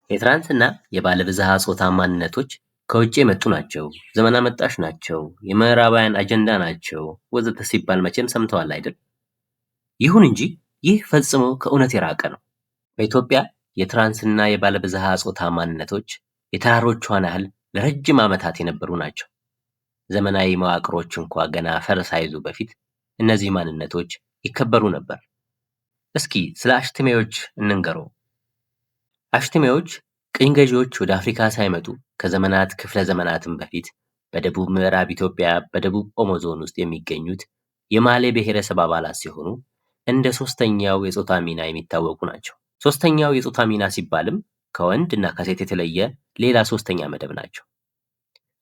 የትራንስና የባለብዝሃ ጾታ ማንነቶች ከውጭ የመጡ ናቸው፣ ዘመን አመጣሽ ናቸው፣ የምዕራባውያን አጀንዳ ናቸው ወዘተ ሲባል መቼም ሰምተዋል አይደል? ይሁን እንጂ ይህ ፈጽሞ ከእውነት የራቀ ነው። በኢትዮጵያ የትራንስና የባለብዝሃ ጾታ ማንነቶች የተራሮቿን ያህል ለረጅም ዓመታት የነበሩ ናቸው። ዘመናዊ መዋቅሮች እንኳ ገና ፈር ሳይዙ በፊት እነዚህ ማንነቶች ይከበሩ ነበር። እስኪ ስለ አሽትሜዎች እንንገረው። አሽትሜዎች ቅኝ ገዢዎች ወደ አፍሪካ ሳይመጡ ከዘመናት ክፍለ ዘመናትም በፊት በደቡብ ምዕራብ ኢትዮጵያ በደቡብ ኦሞ ዞን ውስጥ የሚገኙት የማሌ ብሔረሰብ አባላት ሲሆኑ እንደ ሶስተኛው የጾታ ሚና የሚታወቁ ናቸው። ሶስተኛው የጾታ ሚና ሲባልም ከወንድ እና ከሴት የተለየ ሌላ ሶስተኛ መደብ ናቸው።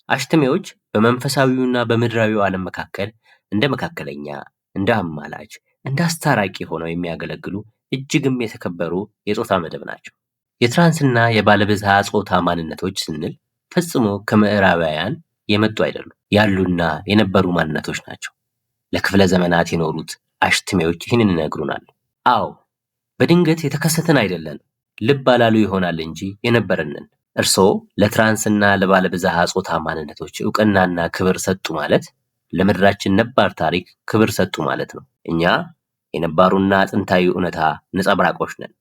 አሽትሜዎች በመንፈሳዊውና በምድራዊው ዓለም መካከል እንደ መካከለኛ፣ እንደ አማላጅ፣ እንደ አስታራቂ ሆነው የሚያገለግሉ እጅግም የተከበሩ የጾታ መደብ ናቸው። የትራንስና የባለብዝሃ ጾታ ማንነቶች ስንል ፈጽሞ ከምዕራባውያን የመጡ አይደሉም። ያሉና የነበሩ ማንነቶች ናቸው። ለክፍለ ዘመናት የኖሩት አሽትሜዎች ይህንን ይነግሩናል። አዎ፣ በድንገት የተከሰትን አይደለንም። ልብ አላሉ ይሆናል እንጂ የነበረንን። እርስዎ ለትራንስና ለባለብዝሃ ጾታ ማንነቶች እውቅናና ክብር ሰጡ ማለት ለምድራችን ነባር ታሪክ ክብር ሰጡ ማለት ነው። እኛ የነባሩና ጥንታዊ እውነታ ነጸብራቆች ነን።